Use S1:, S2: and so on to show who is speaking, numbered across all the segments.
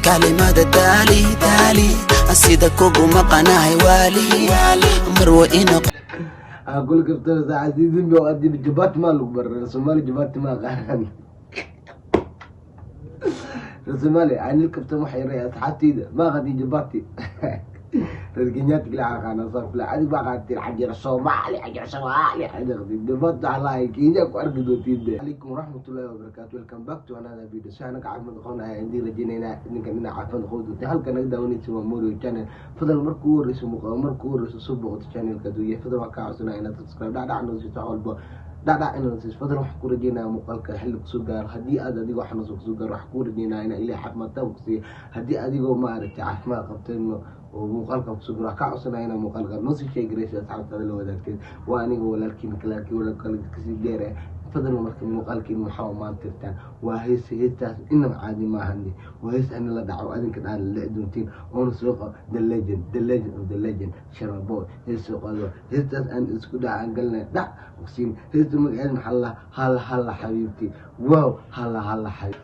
S1: Kalimada daali daali sida kugu maqanahay waali marwa ina.
S2: Kula kaftana saaxiib, adib jabaati maa lagu baray Soomaali, jabaati ma aqaanan reer Soomaali. Anil kaftan waxay ray asxaabteyda ma aqaantiin jabaati, reer Kenyaati kala aqaana saaf la adig baa aqaantiin xajira Soomaali, xajira Soomaali xajira jabaati waxaa Kenya ku arki doontiin. Calaykum waraxmatullaahi wabarakaatu, welcome back to another video. Si anaga caafimaad qabna ayaan idin rajaynaynaa, idinka dhinaca caafimaad qabo doonta. Halka naga daawanaysa waa Morio Channel. Fadlan markuu ugu horeyso muuqaal, markuu ugu horeyso soo booqato channelka hadduu yahay, fadlan waxaa kaa codsanaya inaad subscribe dhacdhac noo siiso, wax walba dhacdhac inaad siiso. Fadlan waxaan ku rajaynayaa muuqaalka xilli kusoo gaaro, haddii aad adigoo xanuunsan kusoo gaaro, waxaan ku rajaynayaa inaa Ilaah caafimaad taam ku siiyo. Haddii adigoo maaragtay caafimaad qabteen oo muuqaalka kusoo gaaro, waxaan kaa codsanaya inaa muuqaalka noo sii sheegaraysa, asxaabtaada la wadaagteen. Waa aniga walaalkiin kalaalkii walaalkale kasii dheer. Fadlan marka muuqaalkiin maxaa maanta tirtaan? Waa hees, heestaas inaba caadi maahane, waa hees ani la dhaco, adinka dhaan la dhici doontiin, oona soo qabo the legend, the legend of the legend, Sharma Boy. Hees soo qaado, heestaas aan isku dhac aan galnay dhac ogsiin. Heesta magaceed maxaa la hala hala xabiibti? Wow, hala hala xabiib.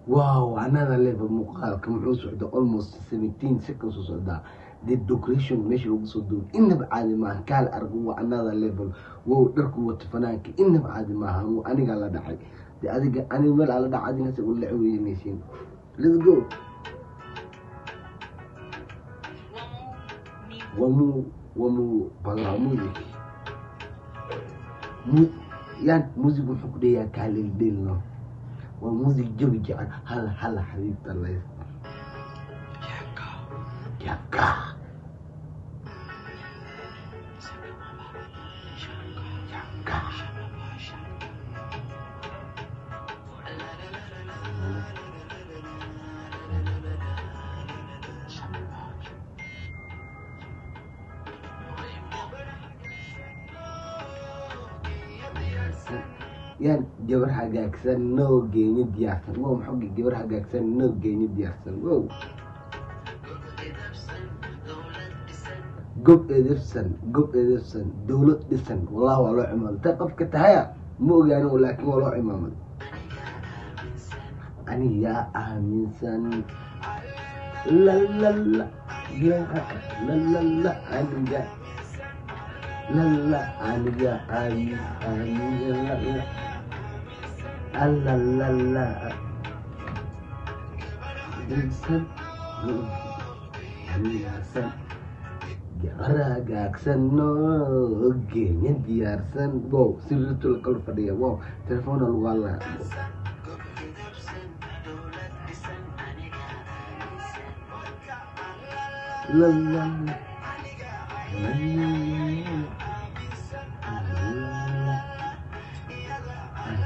S2: Wow, another level. Muuqaalka muxuu socda almost 17 seconds u socdaa. The decoration meesha lagu soo duubay inaba caadi maaha, kaal argo, waa another level. Wow, dharku wato fanaanka inaba caadi maaha. Anigaa la dhacay de, adiga aniga meel aa la dhacay, adiga se ula dhaci weynaysiin. Let's go. Wamu wamu background music mu yan music wuxuu ku dheeyaa kaaleeldheelno, waa music jawi jecel. Hala hala xabiibta lays yaka yaka. Yaan gabar hagaagsan noo geeni diyaarsan. Wow, maxaa gabar hagaagsan noo geeni diyaarsan? Wow, gob edebsan, gob edebsan, dowlad dhisan. Wallahi waa loo cimaamad ta qofka tahaya ma ogi anigu, laakiin waa loo cimaamad. Anigaa aaminsan la la la la la la la, aniga la la, aniga aamin aniga la la alla la la dhisan diyaarsan, gabar hagaagsan oo geenya diyaarsan. Wow, sirritu la kala fadhiya. Wow, telefoona lagu hadlaya. La la la la la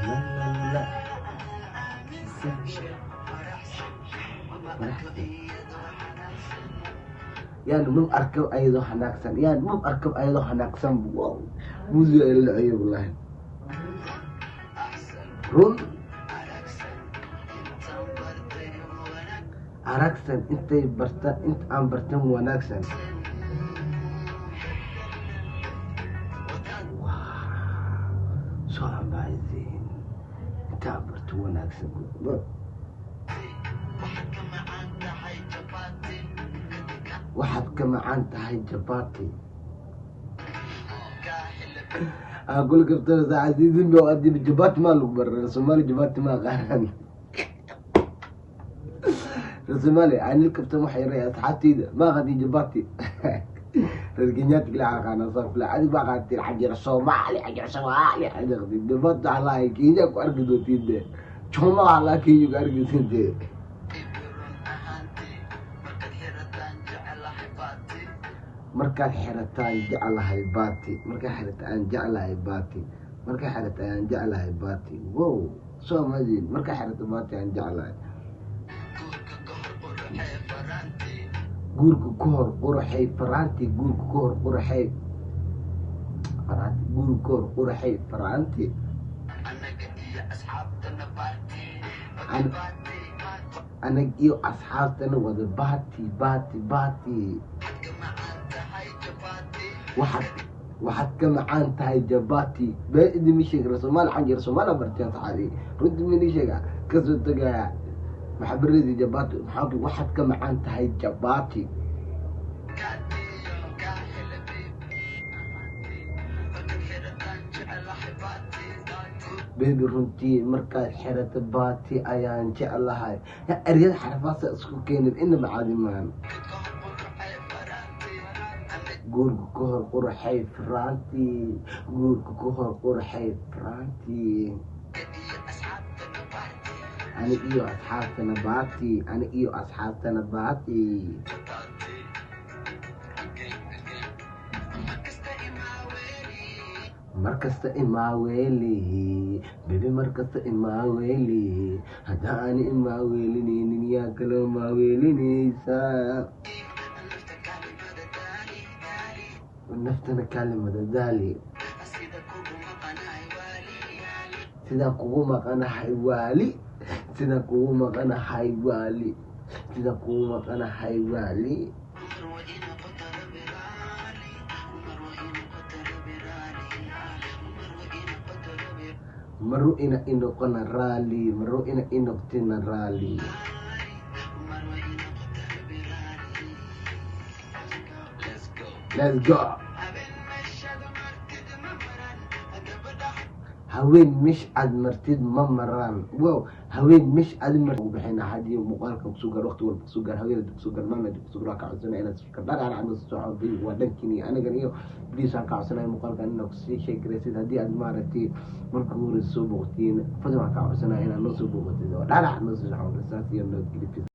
S2: la la la. Yaan mab arkab ayadoo xanaaqsan, yaan mab arkab ayadoo xanaaqsan. Wow, muusiga ay la dhaceeyo wallahi run aragsan intay barta inta aan bartan wanaagsan. Wow, so amazing, inta aan barto wanaagsan. Waxaad ka macaan tahay jabati. Kula kaftana saaxiib, adib jabaati maa lagu baray Soomaali, jabaati ma aqaanan reer Soomaali. Anil kaftan waxay ray asxaabteyda ma aqaantiin jabaati, reer Kenyaati kala aqaana saaf la adig baa aqaantiin xajira Soomaali, xajira Soomaali xajira jabaati waxaa Kenya ku arki doontiin de choma waxaa Kenya ku arki doontiin de. Markaad xirataan jeclahay baati, markaad xirataan jeclahay baati, markaad xirataan aan jeclahay baati. Wow, so amazing. Markaad xirato baati aan jeclahay. Guurka ka hor quraxay faraanti, guurka ka hor quraxay faraanti, guurka ka hor quraxay faraanti. Anag iyo asxaabtana wada party, party, party. Waxaad ka macaan tahay jabati. Bee idinma sheegi, Soomaali xanjir Soomaali barteen saxaabi, runtii ma idin sheega. Kasoo tagaya maxabaradii jabati, maxaa waxaad ka macaan tahay jabati. Baby, runtii markaad xirato baati ayaan jeclahay. Ya eryada xarfaasa isku keenin, inaba caadi maahan. Guurka ka hor qurxay faraantii, guurka ka hor qurxay faraantii. Ani iyo asxaabtana party, ani iyo asxaabtana party. Markasta imaaweeli baby, markasta imaaweeli. Hadda ani imaaweelinaynin, yaa kaloo maaweelinaysa? Naftana kalimada daali, sidaan kugu maqanahay waali, sidaan kugu maqanahay waali, sidaan kugu maqanahay waali. Maro ina inoqona raali, maro ina inoqtina raali. Let's go. Haween mish aad martid ma maraan. Wow, haween mish aad mar bixina hadii muuqaalka kusoo gaar, waqti walba kusoo gaar, haween kusoo gaar, maalin kusoo gaar, ka codsanaya inaad subscribe dhaqan aan soo soco waa dhankiin iyo anigan iyo. Please, aan ka codsanaya muuqaalkan inaad kusii sheekaraysid. Haddii aad maaragtay marka hore soo booqtiin, fadlan waan ka codsanaya inaad noo soo booqatid oo dhaqan noo soo soco. Saas iyo nabadgelyo.